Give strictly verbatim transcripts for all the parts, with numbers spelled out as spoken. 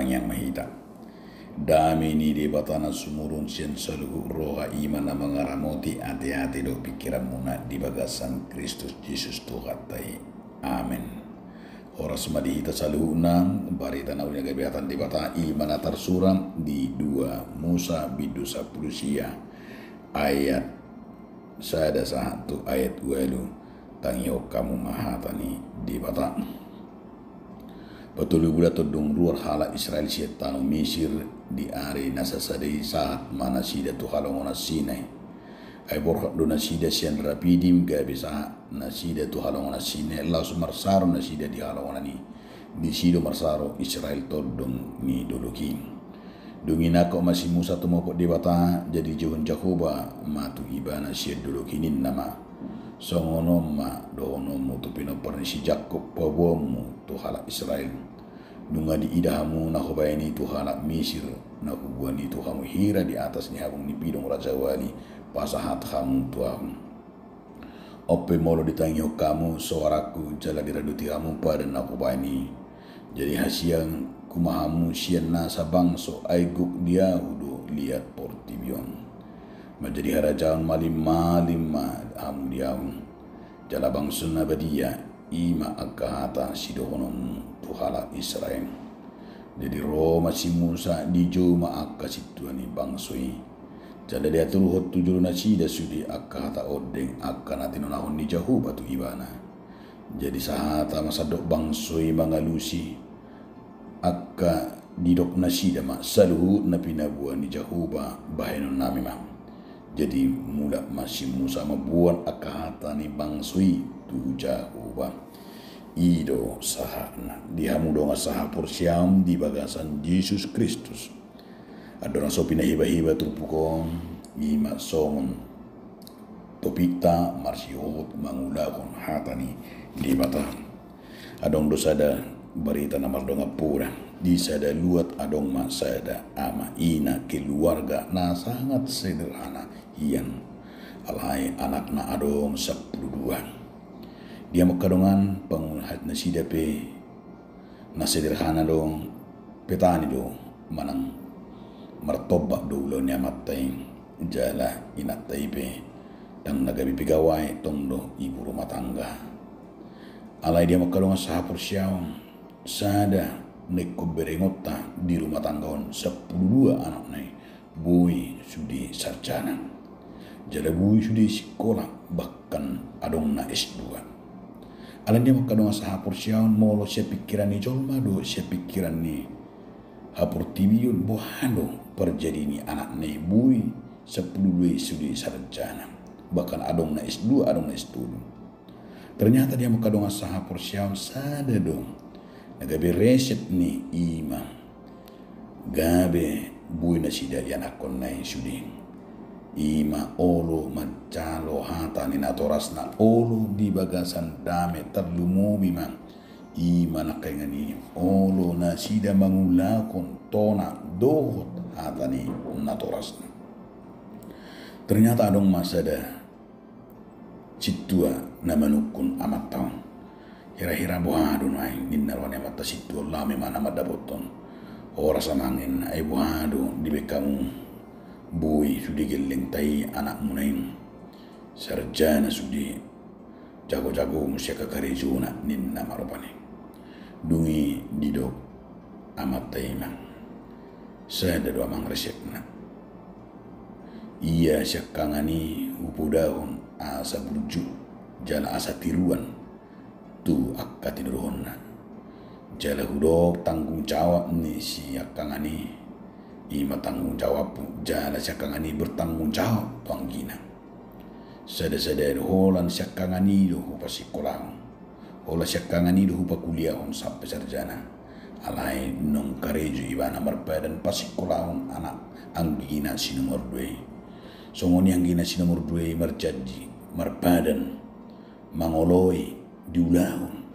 Tangiang ma hita. Dame ni Debata na sumurung sian saluhut roha, i ma na mangaramoti ateate dohot pingkiranmuna di bagasan Kristus Jesus Tuhanta i. Amen. Horas ma di hita saluhutna. Barita na uli na gabe hata ni Debata i ma na tarsurat di dua Musa bindu sampulu sia ayat sada sahat tu ayat ualu. Tangihon hamu ma hata ni Debata. Patolu bulan tondong ruar halak Israel sian tano Misir, di ari na sasada i sahat ma nasida tu halongonan Sinai. Ai borhat do nasida sian Rapidim gabe sahat nasida tu halongonan Sinai, laos marsaro nasida di halongonan i. Disi do marsaro Israel tondong ni dolok i. Dung i nangkok ma si Musa tumopot Debata, jadi dijouhon Jahowa ma tu ibana sian dolok i, ninna ma: Songon on ma dohononmu tu pinompar ni si Jakkob paboaonmu tu halak Israel: Nunga diida hamu na hubaen i tu halak Misir, na huboan i tu hamu hira di atas ni habong ni pidong rajawali, pasahat hamu tu ahu. On pe molo ditangihon hamu soarangku jala diradoti hamu padan na hubaen i, jadi hasianku ma hamu sian nasa bangso, ai gok di ahu do liat portibi on. Manjadi harajaon malim-malim ma hamu di ahu, jala bangso na badia. I ma angka hata sidohononmu tu halak Israel. Jadi ro ma si Musa, dijou ma angka sintua ni bangso i. Jala diaturhon tu jolo nasida sude angka hata ondeng, angka na tinonahon ni Jahowa tu ibana. Jadi sahata ma sandok bangso i mangalusi angka didok nasida ma: Saluhut na pinaboa ni Jahowa bahenonnami ma. Jadi mulak ma si Musa mamboan angka hata ni bangso i tu Jahowa. I do sahatna. Di hamu dongan sahaporseaon di bagasan Jesus Kristus. Andorang so pinahiba-hiba turpuk on, i ma songon topikta marsihohot mangulahon hata ni Debata. Adong do sada barita na mardongan poda. Di sada luat adong ma sada ama ina keluarga na sangat sederhana hian. Alai anakna adong sampulu dua. Di hamu angka dongan, pangunahit nasida pe na sederhana do, petani do, manang martombak do ulaon ni amanta i, jala inanta i pe ndang na gabe pegawai, tong do ibu rumah tangga. Alai di hamu angka dongan sahaporseaon, sada na ingkon berengonta di rumah tangga on, sampulu dua anakna i boi sude sarjana. Jala boi sude sikola, bahkan adong na S dua. Alai di hamu angka dongan sahaporseaon, molo sian pingkiran ni jolma do, sian pingkiran ni haportibion, boha do parjadi ni anakna i boi sampulu dua i sude sarjana, bahkan adong na S dua, adong na S tolu. Ternyata di hamu angka dongan sahaporseaon, sada do na gabe resep ni i ma gabe boi nasida ianakhonna i sude. I ma olo manjalo hata ni natorasna, olo di bagasan dame, tarlumobi ma i ma nangkaningan i olo nasida mangulahon tona dohot hata ni natorasna. Ternyata adong ma sada sintua na manungkun amanta on. Hira-hira boha do nuaeng, ninna roha ni amanta sintua on, laho ma imana mandapothon. Horas amang, ninna, ai boha do dibaen hamu boi sude gellengta i anakmuna i sarjana sude, jago-jago muse angka karejona, ninna ma rupani. Dung i didok amanta i ma, sada do amang resepna. Ia siangkangan i hupodahon asa burju jala asa tiruan tu angka tinodohonna. Jala hudok tanggung jawab ni siangkangan i, i ma tanggung jawabhu, jala siangkangan i bertanggung jawab tu anggina. Sada-sada do holan siangkangan i do hupasikolahon, holan siangkangan i do hupakuliahon sampe sarjana. Alai naung karejo ibana marpadan pasikolahon anak anggina si nomor dua i. Songon i anggina si nomor dua i marjanji marpadan mangoloi diulahon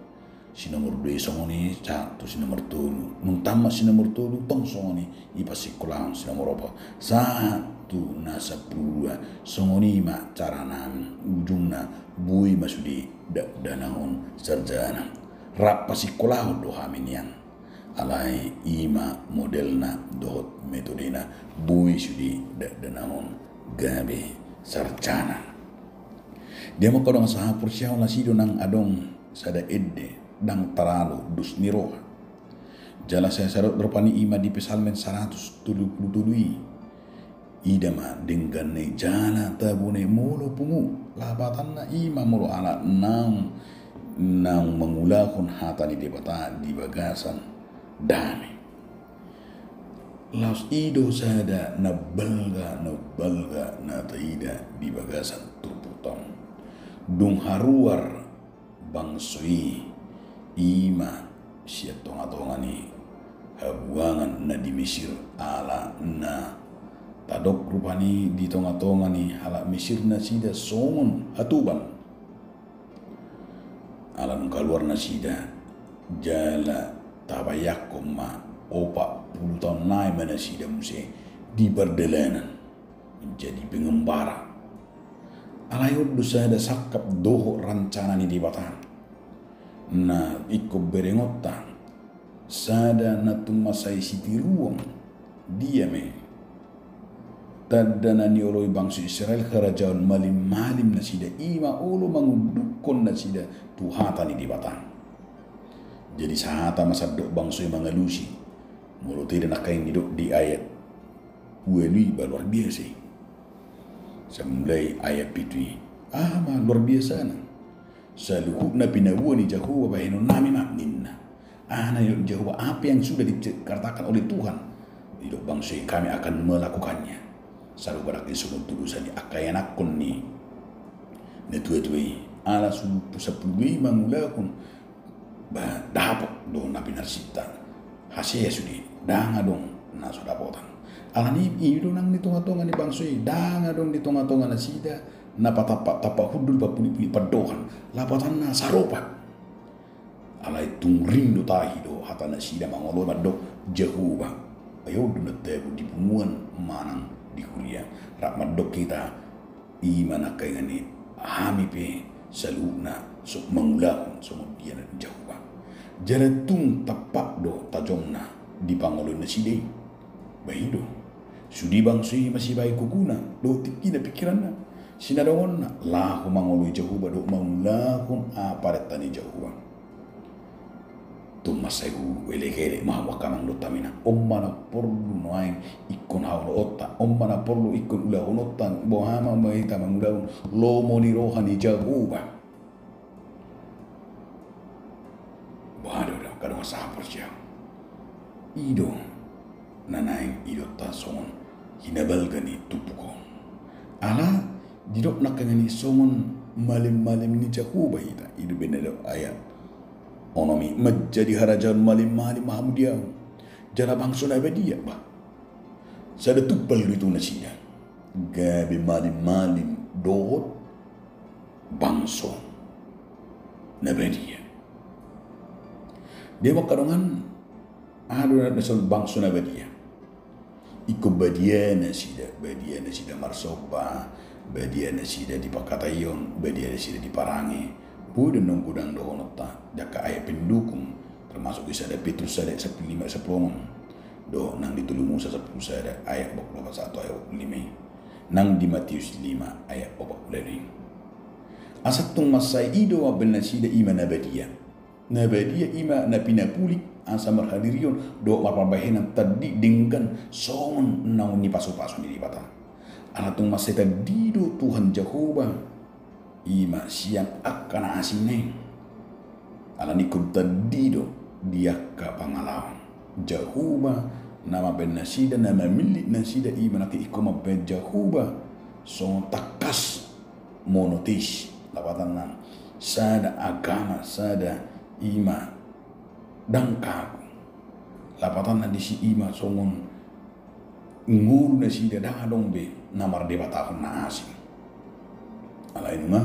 si nomor dua i, songon i sahat tu si nomor tolu. Dung tamat si nomor tolu, tong songon i dipasikolahon si nomor opat sahat tu na sampulu dua. Songon i ma carana, ujungna boi ma sude dakdanak on sarjana. Rap pasikolahon do hami nian. Alai i ma modelna dohot metodena, boi sude dakdanak on gabe sarjana. Dia mangkadongan sahaporseaon, las i do nang adong sada ende ndang taralo dos ni roha. Jala sai sadok rupani i ma di Psalmen saratus tolu pulu tolu i. Ida ma dengganna i jala tabona i molo pungu, lapatanna i ma molo halak naung, naung mangulahon hata ni Debata di bagasan dame. Laos i do sada na balga, na balga na taida di bagasan turpukta on. Dung haruar bangso i, i ma sian tongatonga ni habuangan na di Mesir, ala na tadok rupani di tongatonga ni halak Mesir nasida songon hatoban. Ala dung kaluar nasida, jala tabayangkon ma, opat pulu taon nai ma nasida muse di pardalanan, menjadi pengembara. Alai on do sada sangkap dohot rancana ni Debata na ingkon berengonta, sada na tung mansai sitiruon. Dia ma i? Tanda na nioloi bangso Israel harajaon malim-malim nasida, i ma olo mangundukhon nasida tu hata ni Debata. Jadi sahata ma sandok bangso i mangalusi. Molo taida nangkaning didok di ayat ualu i, ba luar biasa i. Sai mulai ayat pitu i. Aha ma luar biasana? Saluhut na pinaboa ni Jahowa bahenonnami ma, ninna. Aha na nidok ni Jahowa, apa yang sudah dikerjakan oleh Tuhan? Didok bangso i, kami akan melakukannya. Sarupa nangkin songon tudosan ni angka ianakhon ni natuatua i. Ala sampulu, sampulu i mangulahon, ba dapot do na pinarsinta. Hasea sude, ndang adong na so dapotan. Alani i do nang di tongatonga ni bangso i, ndang adong di tongatonga nasida na patampak-tampak hundul, papulik-pulik pandohan. Lapatanna saropa. Alai tung ring do tahi do hata nasida mangoloi mandok Jahowa. Ai on do na tabo di punguan manang di huria. Rap mandok hita, i ma nangkaningan i, hami pe saluhutna so mangulahon songon dia na nidok ni Jahowa. Jala tung tampak do tajomna di pangoloion nasida i. Ba i do. Sude bangso i masibahen gogona dohot tingkina, pingkiranna, sinadongonna laho mangoloi Jahowa dohot mangulahon aha parenta ni Jahowa. Tung mansai huelekelek ma hamu angka amang dohot inang. On ma na porlu nuaeng ingkon haoloonta, on ma na porlu ingkon ulahononta, boha ma hita mangulahon lomo ni roha ni Jahowa. Boha do, angka dongan sahaporseaon? I do na naeng didokta songon hinabalga ni turpuk on. Ala didok nangkaningan i songon malim-malim ni Jahowa hita. I do umbahen na didok ayat onom i, manjadi harajaon malim-malim ma hamu di ahu, jala bangso na badia. Bah, sada tumpal do i tu nasida, gabe malim-malim dohot bangso na badia. Dia ma angka dongan, aha do na disebut bangso na badia? Ingkon badia nasida, badia nasida marsomba, badia nasida di pangkataion, badia nasida di parange. Boi do annon godang dohononta di angka ayat pendukung, termasuk di sada Petrus sada sampulu lima, sampulu onom, dohot nang di tolu Musa sampulu sada ayat dua pulu opat sahat tu ayat dua pulu lima i, nang di Matius lima ayat opat pulu ualu i. Asa tung mansai i do mambaen nasida i ma na badia. Na badia i ma na pinapulik asa marhadirion dohot marparbahenan tandi denggan songon naung nipasupasu ni Debata. Ala tung mansai tandi do Tuhan Jahowa i ma sian angka na asing na i. Alani ingkon tandi do di angka pangalaon. Jahowa na mambaen nasida, na mamillit nasida, i ma nangkin ingkon mambaen Jahowa songon tangkas, monoteis, lapatanna sada agama, sada i ma ndang kaku. Lapatanna disi i ma songon ngolu nasida, ndang adong be na mardebatahon na asing. Alai nunga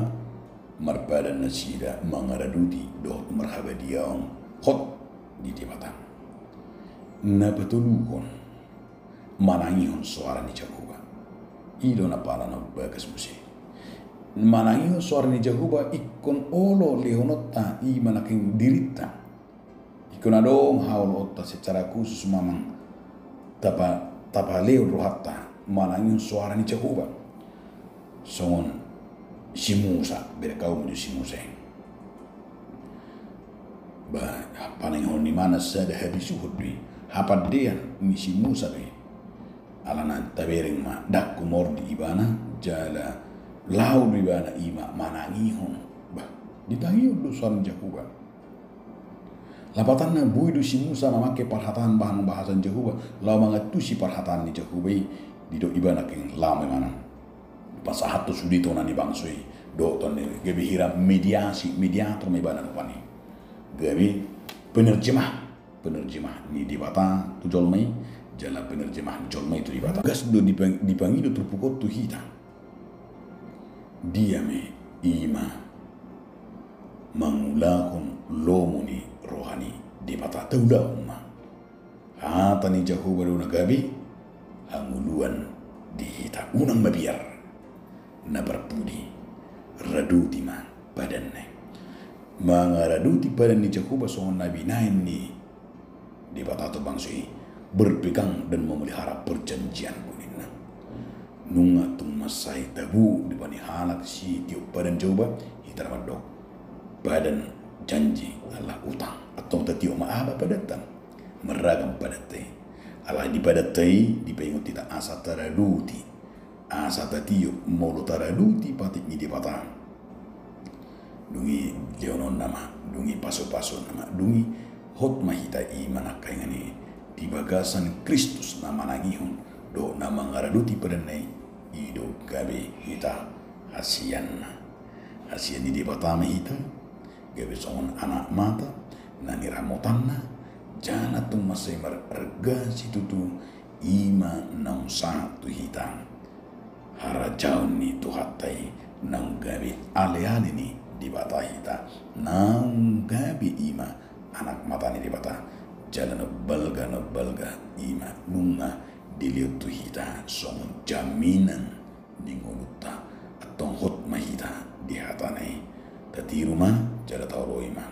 marpadan nasida mangaradoti dohot marhabadiaon hot di Debata. Na patoluhon, manangihon soara ni Jahowa. I do na pala na umbagas muse. Manangihon soara ni Jahowa ingkon olo lehononta i ma nangkin dirinta. Ingkon adong haoloonta secara khusus memang tapa, tapalehon rohanta manangihon soara ni Jahowa. Songon si Musa, bereng hamu ma jo si Musa i. Ba, panangihon ni ibana sada habisuhon do i, hapandean ni si Musa do i. Alana tabereng ma, ndang humordi ibana, jala laho do ibana i ma manangihon. Ba, ditangihon do soara ni Jahowa. Lapatanna boi do si Musa mamangke parhataan bahan bahasa ni Jahowa, laho mangantusi parhataan ni Jahowa i, didok ibana nangkin laho ma ibana pasahathon sude tona ni bangso i, dohot tona ni, gabe hira mediasi, mediator ma ibana rupani. Gabe penerjemah, penerjemah ni Debata tu jolma i, jala penerjemah ni jolma i tu Debata. Gas do dipang-, dipangido turpuk on tu hita. Dia ma i ma mangulahon lomo ni roha ni Debata, taulahon ma. Hata ni Jahowa do na gabe hangoluan di hita. Unang mabiar na parpudi raduti ma padanna i. Mangaradoti padan ni Jahowa songon na binahen ni Debata tu bangso i, berpegang dan memelihara perjanjian-Ku ninna. Nunga tung mansai tabo di bani halak sitiop padan Jahowa, hita ra mandok padan janji ala utang. Antong tatiop ma aha padanta, marragam padanta i. Alai di padanta i dipaingot hita asa taraduti, asa tatiop molo taraduti patik ni Debata. Dung i lehononna ma, dung i pasupasuna ma, dung i hot ma hita i manangkaningan i di bagasan Kristus na manangihon dohot na mangaradoti padanna i, i do gabe hita hasianna. Hasian ni Debata ma hita, gabe songon anak mata na niramotanna, jala tung mansai mararga situtu, i ma naung sahat tu hita harajaon ni Tuhanta i, naung gabe aleale ni Debata hita, naung gabe i ma anak mata ni Debata, jala na balga, na balga i ma nunga dilehon tu hita songon jaminan ni ngolunta. Antong hot ma hita di hatana i. Tatiru ma, jala taoloi ma.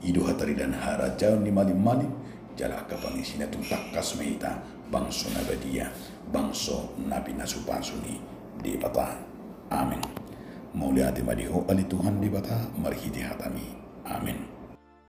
I do hataridaan harajaon ni malimmalim, jala angka pangisina tung tangkas ma hita bangso na badia, bangso na pinasupasu ni Debata. Amen. Mauliate ma di Ho ale Tuhan Debata, marhite hataMi. Amen.